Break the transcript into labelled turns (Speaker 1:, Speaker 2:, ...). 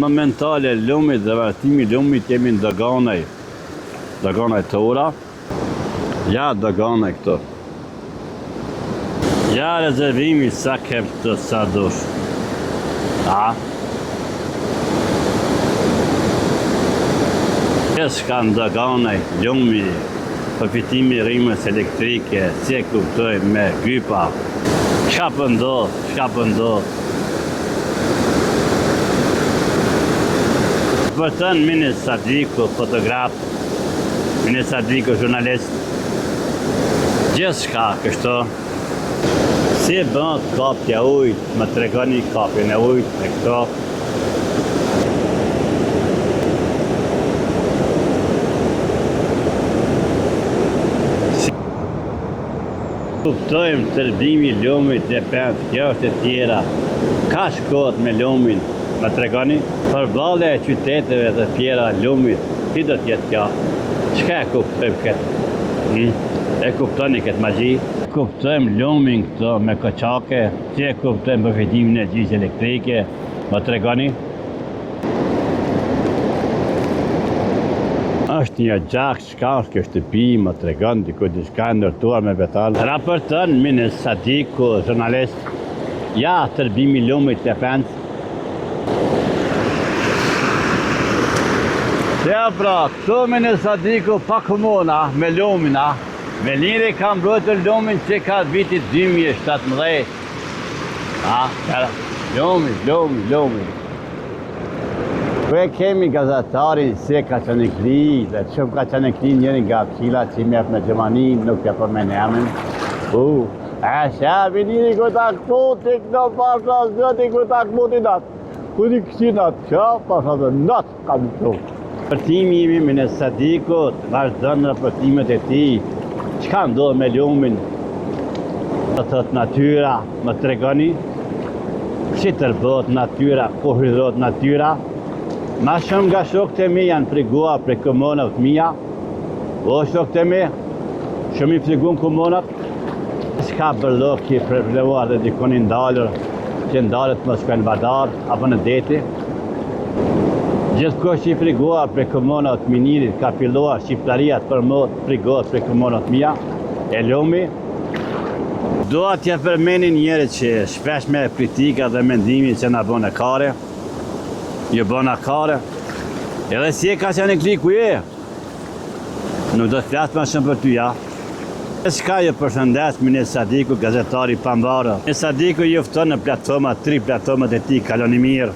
Speaker 1: Momentale lumit dhe vazhdimi i lumit jemi në Doganaj. Doganaj të ura. Ja Doganaj këtu. Ja rezervimi sa kem të sa dush. A? Gjithçka në Doganaj, lumi, përfitimi i rrymës elektrike, si e kuptoj me gypa. Çka po ndodh, çka po ndodh? Raporton Mine Sadiku, fotograf, Mine Sadiku, žurnalist, gjithçka kështu. Si bëhet kapja e ujit, më tregoni kapjen e ujit me këto. Kuptojmë tërbimi i lumit Lepenc, kjo është e tjera. Ka shkohet me lumin, më tregoni? Përballja e qyteteve të tjera lumit, si do të jetë kjo? Çka e kuptojmë këtë? Hmm? E kuptoni këtë magji? Kuptojmë lumin këto me koçake, si e kuptojmë përfitimin e energjisë elektrike, më tregoni? Është një gjak Çka është kjo shtëpi, më tregon diku diçka e ndërtuar me beton. Raporton Mine Sadiku, žurnalist. Ja, tërbimi i lumit Lepenc. Ja pra, këtu Mine Sadiku pa komuna me lumin, a. Veniri ka mbrojtur lumin që ka vitit 2017. A, kara, lumi, lumi, lumi. Ku e kemi gazetarin si e ka qenë dhe shumë ka qenë njëri nga kila që i në Gjermani, nuk e përmend emrin. U, e shefi njëri ku ta këputi, këto pasha zoti ku ta këputi natë. Ku di kësi natë, kjo pasha dhe natë ka të këtu. Raportimi i Mine Sadikut, vazhdon raportimet e tij, çka ndodh me lumin, do të thotë natyra, më tregoni, Si tërbohet natyra, ku hidhrohet natyra, ma shumë nga shokët e mi janë friguar prej komunave të mia, o shokët e mi, shumë i frigun komunat, s'ka bërllok i përvlevuar dhe dikun i ndalur, që ndalet mos shkojnë Vardar, apo në deti. Gjithkush i friguar prej komunave të Minirit ka filluar shqiptaria të përmot frigohet prej komunave të mia, e lumi, Dua t'ja përmeni njerëz që shpesh me kritika dhe mendimi që na bënë kare, ju bëna kare, edhe si e ka qenë kliku je, nuk do të flas më shumë për ty, ja. Çka ju përshëndes Mine Sadiku, gazetari i pavarur. Mine Sadiku ju fton në platformat, tri platformat e tij, kaloni mirë.